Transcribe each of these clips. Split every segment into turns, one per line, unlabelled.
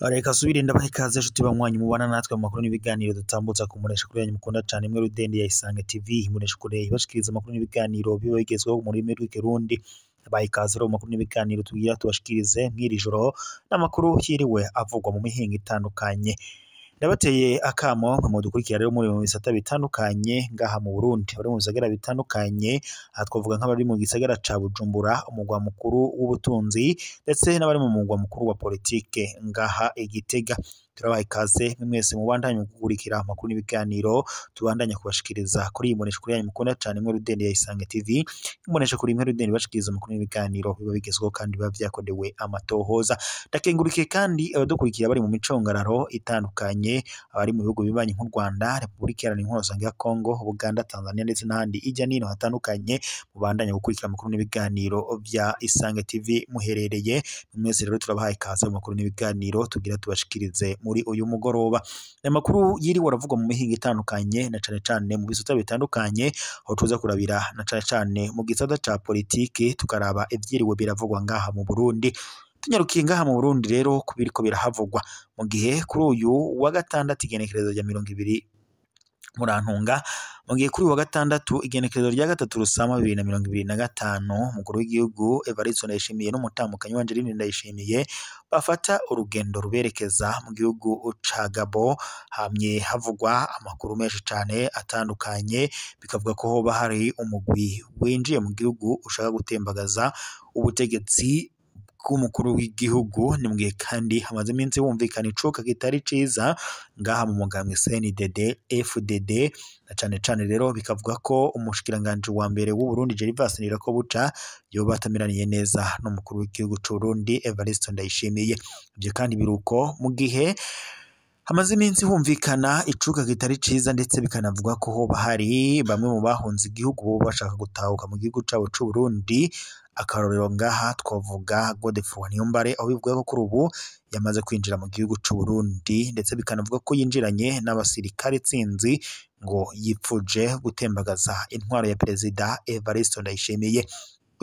Reka subire ndabaha ikaze nshuti banywanyi mubana natwe mu makuru n'ibiganiro dutambutsa ku mbonesha kure yanyu mukunda cane imwe rudende ya Isange TV, imbonesha kure ibashikiriza amakuru n'ibiganiro biba bigezweho mu rurimi rw'ikirundi. Ndabaha ikaze rero mu makuru n'ibiganiro tugira tubashikirize mw'iri joro n'amakuru yiriwe avugwa mu mihingo itandukanye. Ndabateye akamo mwe mudukurikira rero muri mu bisata bitandukanye ngaha mu Burundi, abari mu bisagara bitandukanye, aha twavuga nk'abari mu gisagara ca Bujumbura, umugwa mukuru w'ubutunzi, ndetse n'abari mu mugwa mukuru wa politike ngaha i Gitega. Turabaha ikaze mwe mwese mubandanye gukurikira amakuru n'ibiganiro tubandanya kubashikiriza kuri iyi mboneshakure yanyu mukunda cane imwe rudende ya Isange TV, imboneshakure imwe rudende ibashikiriza amakuru n'ibiganiro biba bigezweho kandi biba vyakorewe amatohoza. Ndakengurukiye kandi abadukurikira bari mu micongararo itandukanye, abari mu bihugu bibanyi nk'u Rwanda, Repubulika Iharanira Intwaro Rusange ya Kongo, Uganda, Tanzania ndetse n'ahandi hirya n'ino hatandukanye, mubandanye gukurikira amakuru n'ibiganiro vya Isange TV muherereye. Mwese rero turabahaye ikaze mu makuru n'ibiganiro tugira tubashikirize muri uyu mugoroba. Amakuru yiriwe aravugwa mu mihingo itandukanye na cane cane mu bisata bitandukanye, aho tuza kurabira na cane cane mu gisata ca politike, tukaraba ivyiriwe biravugwa ngaha mu Burundi. Tunyarukiye ngaha mu Burundi rero ku biriko birahavugwa, mu gihe kuri uyu wa gatandatu igenekerezo rya 20 Murantunga, mu gihe kuri uyu wa gatandatu igenekerezo rya 3 Rusama 2025, umukuru w'igihugu Evariste Ndayishimiye n'umutambukanyi we Angeline Ndayishimiye bafata urugendo ruberekeza mu gihugu ca Gabon. Hamye havugwa amakuru menshi cane atandukanye, bikavuga ko hoba hari umugwi winjiye mu gihugu ushaka gutembagaza ubutegetsi bw'umukuru w'igihugu. Ni mu gihe kandi hamaze iminsi humvikana icuka kitari ciza ngaha mu mugambwe CNDD FDD, na cane cane rero bikavuga ko umushikiranganji wa mbere w'u Burundi Gervas Ndirakobuca yoba atameraniye neza n'umukuru w'igihugu c'u Burundi Evariste Ndayishimiye. Ivyo kandi biruko mu gihe hamaze iminsi humvikana icuka kitari ciza, ndetse bikanavuga ko hoba hari bamwe mu bahunze igihugu boba bashaka gutahuka mu gihugu cabo c'u Burundi. Akarorero ngaha twavuga Godefroid Niyombare, aho bivuga ko kuri ubu yamaze kwinjira mu gihugu c'u Burundi, ndetse bikanavuga ko yinjiranye n'abasirikare tsinzi ngo yipfuje gutembagaza intwaro ya Perezida Evariste Ndayishimiye.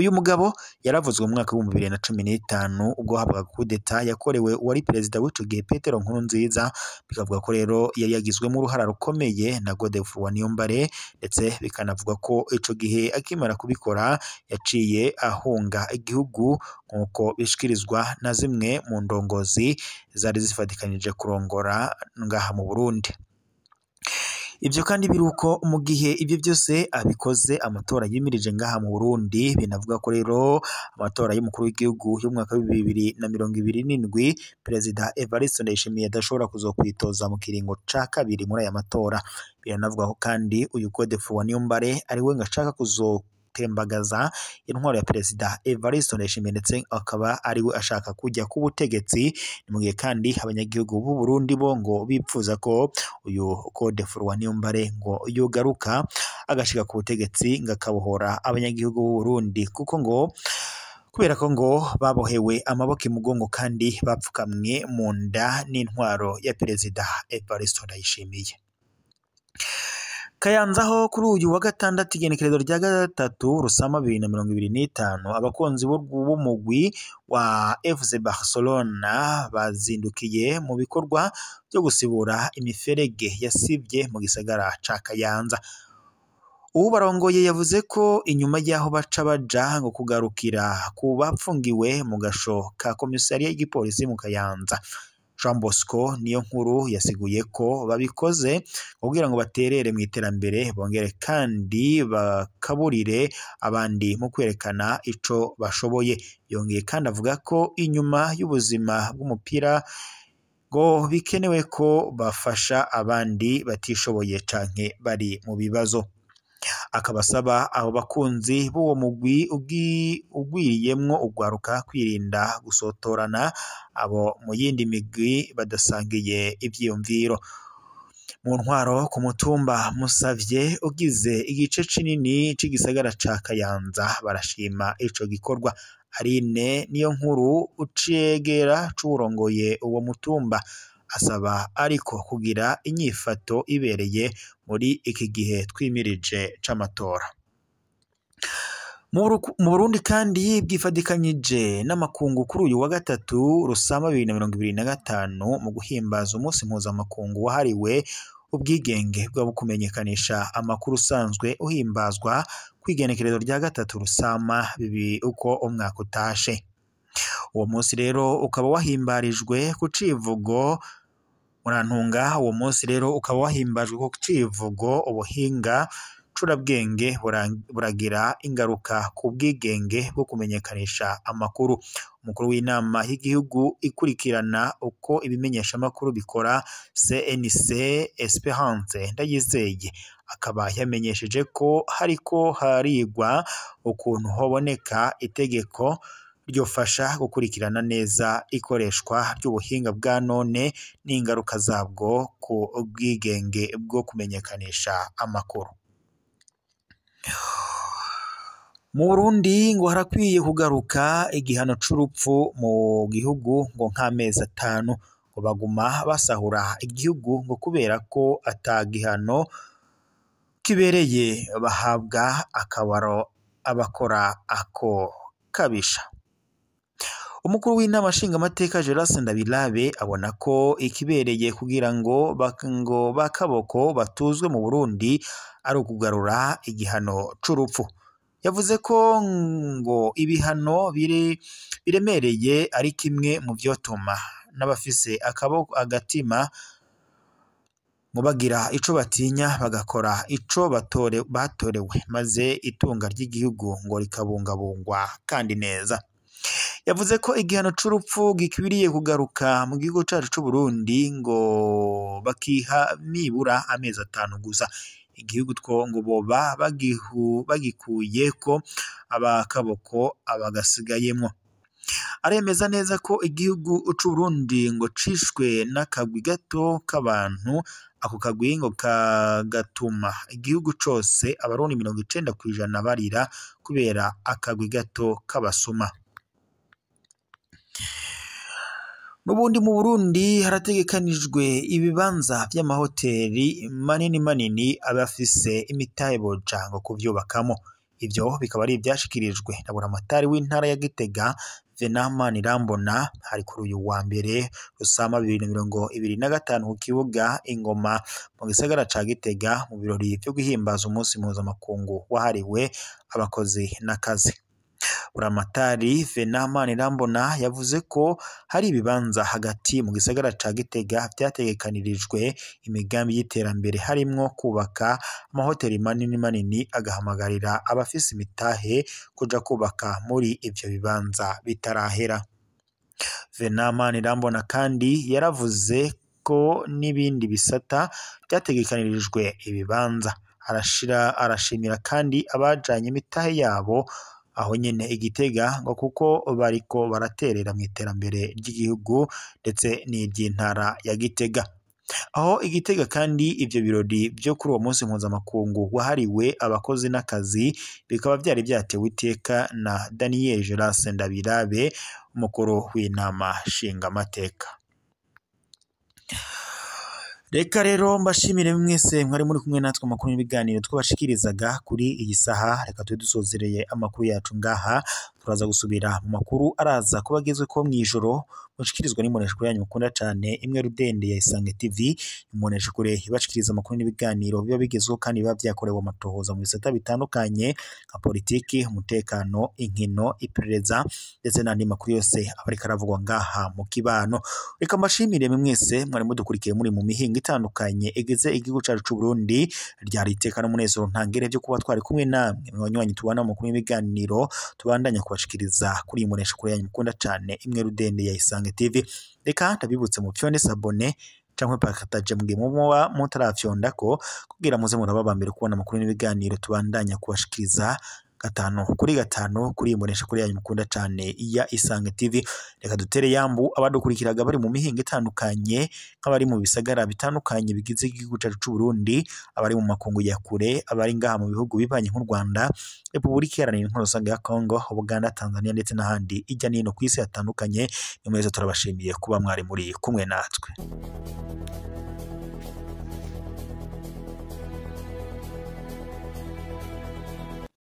Uyu mugabo yaravuzwe mu mwaka w'ibihumbi 2015 ubwo habwaga kudeta yakorewe uwari perezida w'ico gihe Petero Nkurunziza, bikavuga ko rero yari yagizwemo uruhara rukomeye na Godefroid Niyombare, ndetse bikanavuga ko ico gihe akimara kubikora yaciye ahunga igihugu, nk'uko bishikirizwa na zimwe mu ndongozi zari zifatikanije kurongora ngaha mu Burundi. Ivyo kandi biruko mu gihe ivyo vyose abikoze amatora yimirije ngaha mu Burundi, binavuga ko rero amatora y'umukuru w'igihugu y'umwaka wa 2027 Perezida Evariste Ndayishimiye adashobora kuzokwitoza mu kiringo ca kabiri muri aya matora. Biranavuga ko kandi uyu Godefroid Niyombare ariwe ngo ashaka kuzotembagaza intwaro ya Perezida Evariste Ndayishimiye, ndetse akaba ariwe ashaka kujya ku butegetsi. Ni mu gihe kandi abanyagihugu b'u Burundi bo ngo bipfuza ko uyu Godefroid Niyombare ngo yogaruka agashika ku butegetsi ngo akabohora abanyagihugu b'u Burundi, kuko ngo kubera ko ngo babohewe amaboko imugongo kandi bapfukamwe mu nda n'intwaro ya Perezida Evariste Ndayishimiye. Kayanza ho kuri uyu wa gatandatu igenekerezo rya 3 Rusama 2025, abakunzi b'umugwi wa FC Barcelona bazindukiye mu bikorwa byo gusibura imiferege yasivye mu gisagara ca Kayanza. Uwubarongoye yavuze ko inyuma y'aho baca baja ngo kugarukira ku bapfungiwe mu gasho ka komisariya y'igipolisi mu Kayanza. Jean Bosco niyo nkuru yasiguye ko babikoze kugira ngo baterere mu iterambere, bongere kandi bakaburire abandi mu kwerekana ico bashoboye. Yongeye kandi avuga ko inyuma y'ubuzima bw'umupira ngo bikenewe ko bafasha abandi batishoboye canke bari mu bibazo. Akaba asaba abo bakunzi b'uwo mugwi ugwiriyemwo ugwaruka kwirinda gusotorana abo mu yindi migwi badasangiye ivyiyumviro. Mu ntwaro ku mutumba Musavye ugize igice kinini c'igisagara ca Kayanza barashima ico gikorwa. Aline niyo nkuru ucegera c'uwurongoye uwo mutumba Asaba ariko kugira inyifato ibereye muri iki gihe twimirije c'amatora. Mu Burundi kandi bwifadikanyije n'amakungu kuri uyu wa gatatu Rusama 2025 mu guhimbaza umunsi mpuzamakungu wahariwe ubwigenge bwo kumenyekanisha amakuru usanzwe uhimbazwa kw'igenekerezo rya 3 Rusama bibi uko umwaka utashe. Uwo munsi rero ukaba wahimbarijwe ku civugo murantunga, uwo munsi rero ukaba wahimbajwe ku civugo ubuhinga curabwenge buragira ingaruka ku bwigenge bwo kumenyekanisha amakuru. Umukuru w'inama y'igihugu ikurikirana uko ibimenyesha amakuru bikora CNC Esperance Ndayizeye akaba yamenyesheje ko hariko harigwa ukuntu hoboneka itegeko ryofasha gukurikirana neza ikoreshwa ry'ubuhinga bwa none n'ingaruka zabwo ku bwigenge bwo kumenyekanisha amakuru. Mu Burundi ngo harakwiye kugaruka igihano c'urupfu mu gihugu ngo nk'amezi 5, ngo baguma basahura igihugu ngo kubera ko ata gihano kibereye bahabwa akabaro abakora ako kabisha. Umukuru w'inama nshingamateka Gerard Ndabirabe abona ko ikibereye kugira ngo bakaboko batuzwe mu Burundi ari ukugarura igihano c'urupfu. Yavuze ko ngo ibihano biremereye ari kimwe mu vyotuma n'abafise akaboko agatima ngo bagira ico batinya bagakora ico batorewe, maze itunga ry'igihugu ngo rikabungabungwa kandi neza. Yavuze ko igihano c'urupfu gikwiriye kugaruka mu gihugu cacu c'Uburundi ngo bakiha nibura amezi 5 gusa. Igihugu two ngo boba bagikuyeko abakaboko abagasigayemwo. Aremeza neza ko igihugu c'Uburundi ngo cishwe n'akagwi gato k'abantu, ako kagwi ngo kagatuma igihugu cose abarundi 90% barira kubera akagwi gato k'abasuma. N'ubundi mu Burundi harategekanijwe ibibanza vy'amahoteli manini manini abafise imitahe boja ngo kuvyubakamo. Ivyo bikaba ari ivyashikirijwe na buramatari w'intara ya Gitega Venant Manirambona hari kuri uyu wa mbere Rusama 2025 ku kibuga Ingoma mu gisagara ca Gitega mu birori vyo guhimbaza umunsi mpuzamakungu wahariwe abakozi n'akazi. Buramatari Venant Manirambona yavuze ko hari ibibanza hagati mu gisagara ca Gitega vyategekanirijwe imigambi y'iterambere harimwo kubaka amahoteli manini manini, agahamagarira abafise imitahe kuja kubaka muri ivyo bibanza bitarahera. Venant Manirambona kandi yaravuze ko n'ibindi bisata vyategekanirijwe ibibanza. Arashimira kandi abajanye imitahe yabo aho nyene Igitega ngo kuko bariko baraterera mu iterambere ry'igihugu ndetse n'iry'intara ya Gitega. Aho Igitega kandi ivyo birori vyo kuri uwo munsi mpuzamakungu wahariwe abakozi n'akazi bikaba vyari vyatewe iteka na Daniel Gerard Ndabirabe, umukuru w'inama nshingamateka. Reka rero mbashimire mwese mwari muri kumwe natwe amakuru n'ibiganiro twabashikirizaga kuri iyi saha. Reka tube dusozereye amakuru yacu ngaha, turaza gusubira mu makuru araza kuba agezweko mw'ijoro mushikirizwa n'imboneshakure yanyu mukunda cane imwe rudende ya Isange TV, imboneshakure ibashikiriza amakuru n'ibiganiro biba bigezweho kandi biba vyakorewe amatohoza mu bisata bitandukanye nka politiki, umutekano, inkino, iperereza ndetse n'andi makuru yose aba ariko aravugwa ngaha mu kibano. Reka mbashimire mwese mwari mudukurikiye muri mu mihingo itandukanye igize igihugu cacu c'Uburundi. Ryari iteka n'umunezero ntangere vyo kuba twari kumwe namwe mwanywanyi tubana mu makuru n'ibiganiro tubandanya kubashikiriza kuri iyi mboneshakure yanyu mukunda cane imwe rudende ya Isange TV. Reka ndabibutse mu fyonde sabone canke partage mugihe muba mutarafyondako kugira muze muraba aba mbere kubona amakuru n'ibiganiro tubandanya kubashikiriza gatanu kuri gatanu kuri imbonesha kuri yanyu mukunda cane ya Isange TV. Reka dutere yambu abadukurikiraga bari mu mihingo itandukanye, nk'abari mu bisagara bitandukanye bigize igihugu cacu c'u Burundi, abari mu makungu ya kure, abari ngaha mu bihugu bibanye nk'u Rwanda, Repubulika Iharanira Intwaro Rusange ya Kongo, Uganda, Tanzania ndetse n'ahandi ijya n'ino ku isi hatandukanye. Ni mwese turabashimiye kuba mwari muri kumwe natwe.